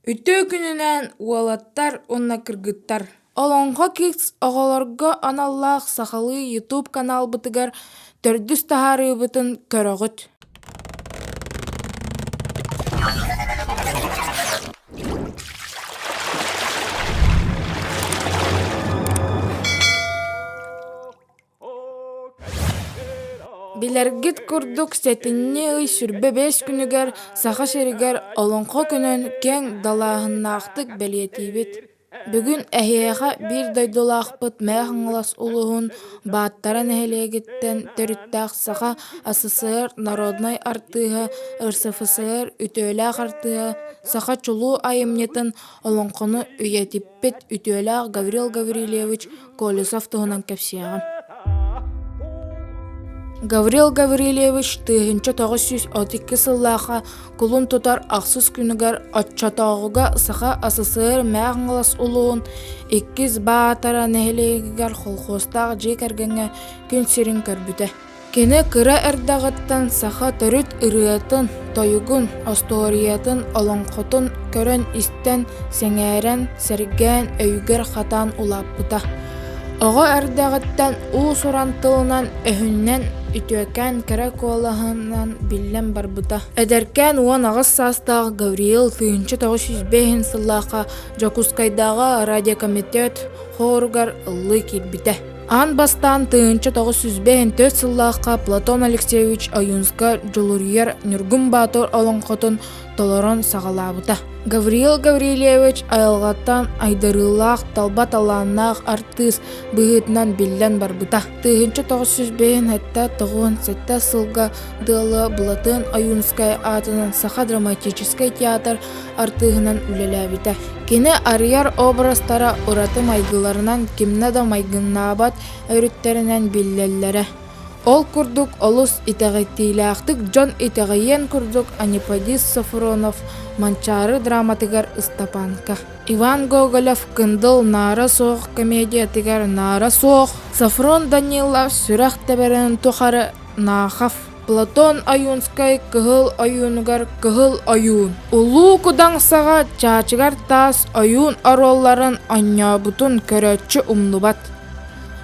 Үтүө күнүнэн уолаттар уонна кыргыттар! Олоҥхо Kids оҕолорго аналлаах сахалыы YouTube каналбытыгар төрдүс таһаарыыбытын көрөҕүт. Билэргит курдук, сэтинньи ый 25 күнүгэр Саха сиригэр Олоҥхо күнүн киэҥ далааһыннаахтык бэлиэтиибит. Бүгүн эһиэхэ биир дойдулаахпыт Мэҥэ Хаҥалас улууһун Бааттара нэһилиэгиттэн төрүттээх Саха АССР народнай артыыһа, РСФСР үтүөлээх артыыһа, саха чулуу айымньытын олоҥхону үйэтиппит үтүөлээх Гаврил Гаврильевич Колесов туһунан кэпсиэҕим. Гаврил Гаврильевич 1932 сыллаахха кулун тутар ахсыс күнүгэр оччотооҕуга Саха АССР Мэҥэ Хаҥалас улууһун иккис Баатара нэһилиэгигэр колхозтаах дьиэ кэргэҥҥэ күн сирин көрбүтэ. Кини кыра эрдэҕиттэн саха төрүт ырыатын, тойугун, остуоруйатын, олоҥхотун көрөн-истэн, сэҥээрэн, сэргээн, өйүгэр хатаан улааппыта. Оҕо эрдэҕиттэн уус-уран тылынан, өһүнэн, үтүөкээн кэрэ куолаһынан биллэн барбыта. Эдэркээн 18 саастаах Гавриил 1905 сыллаахха Дьокуускайдааҕы радиокомитет хоругар ыллыы киирбитэ. Аан бастаан 1954 сыллаахха Платон Алексеевич Ойуунскай Дьулуруйар Ньургун Баатыр олоҥхотун толорон саҕалаабыта. Гавриил Гаврильевич айылҕаттан айдарыылаах, талба талааннаах артыыс быһыытынан биллэн барбыта. 1957 сылга дылы Былатыан Ойуунскай аатынан Саха драматическай театр артыыһынан үлэлээбитэ. Кини арыйар образтара ураты майгыларынан кимнэ да майгыннаабат өрүттэринэн биллэллэрэ. Ол курдук олус итэҕэтиилээхтик дьон итэҕэйиэн курдук Аниподист Софронов «Манчаары» драматыгар Ыстапаанка, Иван Гоголев «Кындыл Наара суох» комедиятыгар Наара суох, Софрон Данилов «Сүрэх тэбэрин тухары» Нахов Платон Ойуунскай Кыһыл ойуунугар Кыһыл ойуун, Улуу Кудаҥсаҕа Чаачыгар таас ойуун оруолларын оонньообутун көрөөччү умнубат.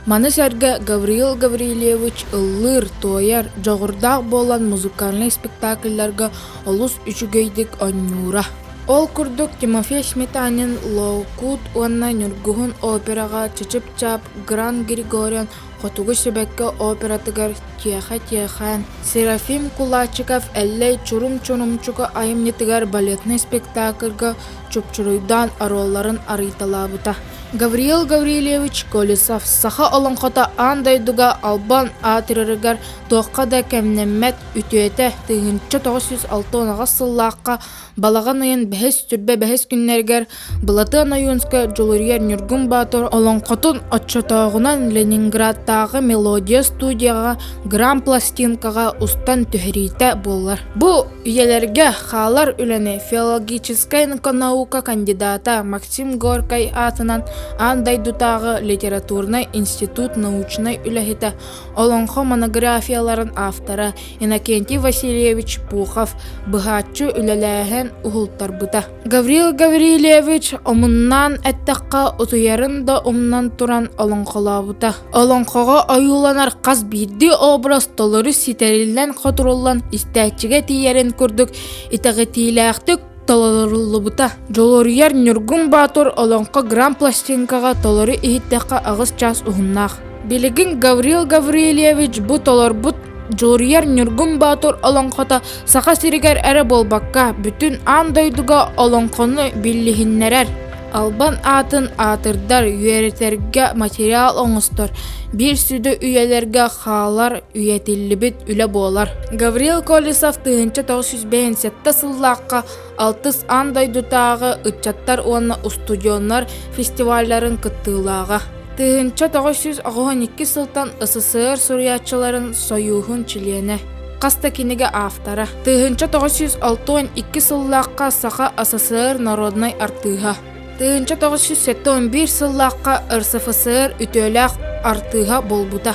Маны сэргэ Гавриил Гаврильевич ыллыыр, туойар, дьоҕурдаах буолан музыкальнай спектакльларга олус үчүгэйдик оонньуура. Ол курдук Тимофей Сметанин «Лоокуут» уонна «Ньургуһун» операҕа Чычып-Чаап Гран Григорян Хотугу сибэкки оператыгар Тиэхэ-Тиэхээн, Серафим Кулачиков Эллэй Чурум-Чурумчуку айымньытыгар балетнай спектакльга чупчуруйдаан оруолларын арыйталаабыта. Гавриил Гаврильевич Колесов саха олоҥхото аан дойдуга албан аатырарыгар туохха да кэмнэммэт үтүөтэ 1968 сыллаахха Балаҕан ыйын бэһис сүрбэ бэһис күннэригэр Былатыан Ойуунскай Дьулуруйар Ньургун Боотур олоҥхотун оччотооҕунан Ленинградтааҕы Мелодия студияҕа грамм-пластинкаҕа устан түһэриитэ буолар. Бу үйэлэргэ хаалар үлэни филологическай наука кандидата Максим Горькай аатынан аан дойдутааҕы литературнай институт научнай үлэһитэ, олоҥхо монографияларын автора Иннокентий Васильевич Пухов быһааччы үлэлээһин уһултарбыта. Гаврил Гаврильевич омуннаан эттэххэ утуйарын да умнан туран олоҥхолообута. Олоҥхоҕо ойууланар хас биирдии образ толору ситэриллэн-хоторуллан истээччигэ тиийэрин курдук итэҕэтиилээхтик толоруллубута. Дьулуруйар Ньургун Боотур олоҥхо грамм-пластинкаҕа толору иһиттэххэ аҕыс чаас уһуннаах. Билигин Гаврил Гаврильевич бу толорбут Дьулуруйар Ньургун Боотур олоҥхото Саха сиригэр эрэ буолбакка, бүтүн аан дойдуга олоҥхону биллиһиннэрэр, албан аатын аатырдар, үөрэтэргэ материал оҥостор, биир сүдү үйэлэргэ хаалар үйэтиллибит үлэ буолар. Гаврил Колесов 1957 сыллаахха алтыс аан дойдутааҕы ыччаттар уонна устудьуоннар фестивалларын кыттыылааҕа. 1992 сылтан СССР суруйааччыларын сойууһун чилиэнэ, хас да кинигэ автора. 1962 сыллаахха Саха СССР народнай артыыһа. 1971 сыллаахха РСФСР үтүөлээх артыыһа буолбута.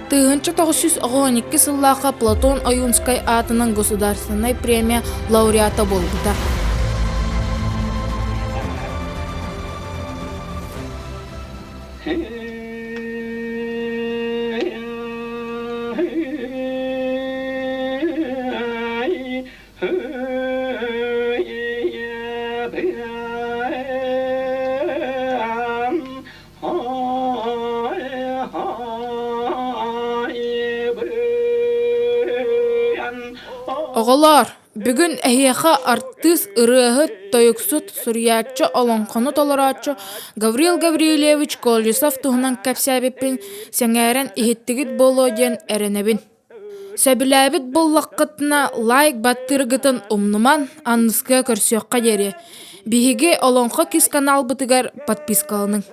1912 сыллаахха Платон Ойуунскай аатынан государственнай премия лауреата буолбута. Оҕолоор, бүгүн эһиэхэ артыыс, ырыаһыт, тойуксут, суруйааччы, олоҥхону толорооччу Гаврил Гаврильевич Колесов туһунан кэпсээбиппин сэҥээрэн иһиттигит буолуо диэн эрэнэбин. Сөбүлээбит буоллаххытына лайк баттыыргытын умнуман, анныскыга көрсүөххэ диэри. Биһиги Олоҥхо кис каналбытыгар подпискаланыҥ.